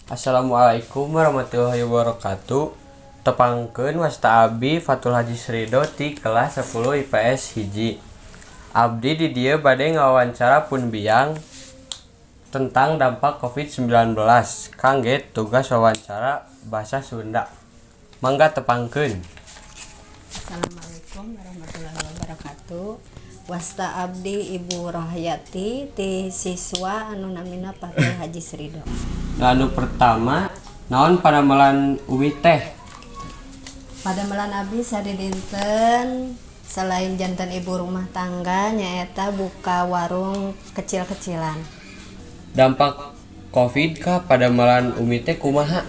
Assalamualaikum warahmatullahi wabarakatuh. Tepangkeun, wasta abdi Fatul Haji Srido ti kelas 10 IPS 1. Abdi di dieu bade ngawawancara pun biang tentang dampak COVID-19 kangge tugas wawancara bahasa Sunda. Mangga tepangkeun. Assalamualaikum warahmatullahi wabarakatuh. Wasta abdi Ibu Rohayati ti siswa anu namina Fatul Haji Srido. Anu pertama, naon padamelan Umi teh? Padamelan abdi sadidinten selain janten ibu rumah tangga nyaeta buka warung kecil-kecilan. Dampak COVID ka padamelan Umi teh kumaha?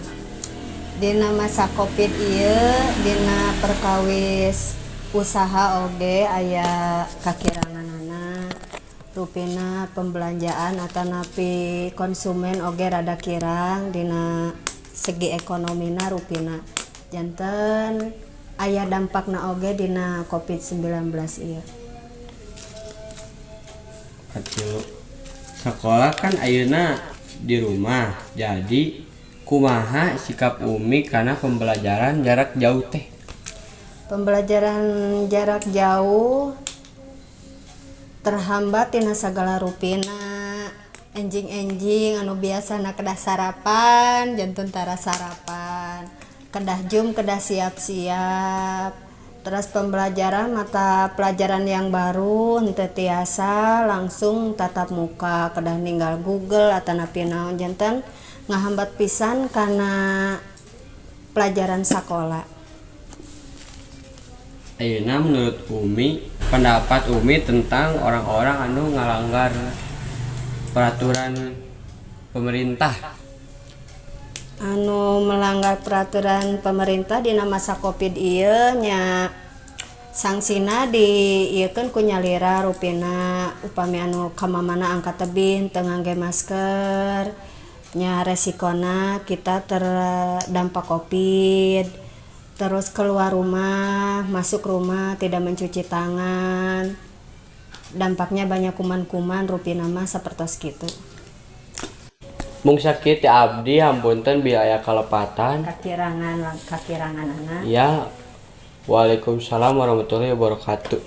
Dina masa Covid ieu, dina perkawis usaha oge aya kakiranganana, rupina pembelanjaan atanapi konsumen oge rada kirang, dina segi ekonomina rupina janten aya dampakna oge dina Covid-19 ieu. Katilu, sekolah kan ayeuna di rumah, jadi kumaha sikap Umi karena pembelajaran jarak jauh teh? Pembelajaran jarak jauh terhambat tina sagala rupina. Enjing-enjing anu biasana kedah sarapan janten tara sarapan, kedah jum, kedah siap-siap. Terus pembelajaran mata pelajaran yang baru henteu tiasa langsung tatap muka, kedah ninggal Google atanapi naon, janten ngahambat pisan kana pelajaran sakola. Ayeuna menurut Umi, pendapat Umi tentang orang-orang anu ngalanggar peraturan pemerintah? Anu melanggar peraturan pemerintah dina masa Covid ieu nya sangsina diieukeun ku nyalira. Rupina upami anu ka mamana angka tebih teu ngangge masker nya resikona kita terdampak Covid. Terus keluar rumah, masuk rumah tidak mencuci tangan, dampaknya banyak kuman-kuman, rupina mah sapertos kitu. Mung sakitu abdi, hapunten bilih aya kalepatan. Kakirangan kakirangan anak. Ya, waalaikumsalam warahmatullahi wabarakatuh.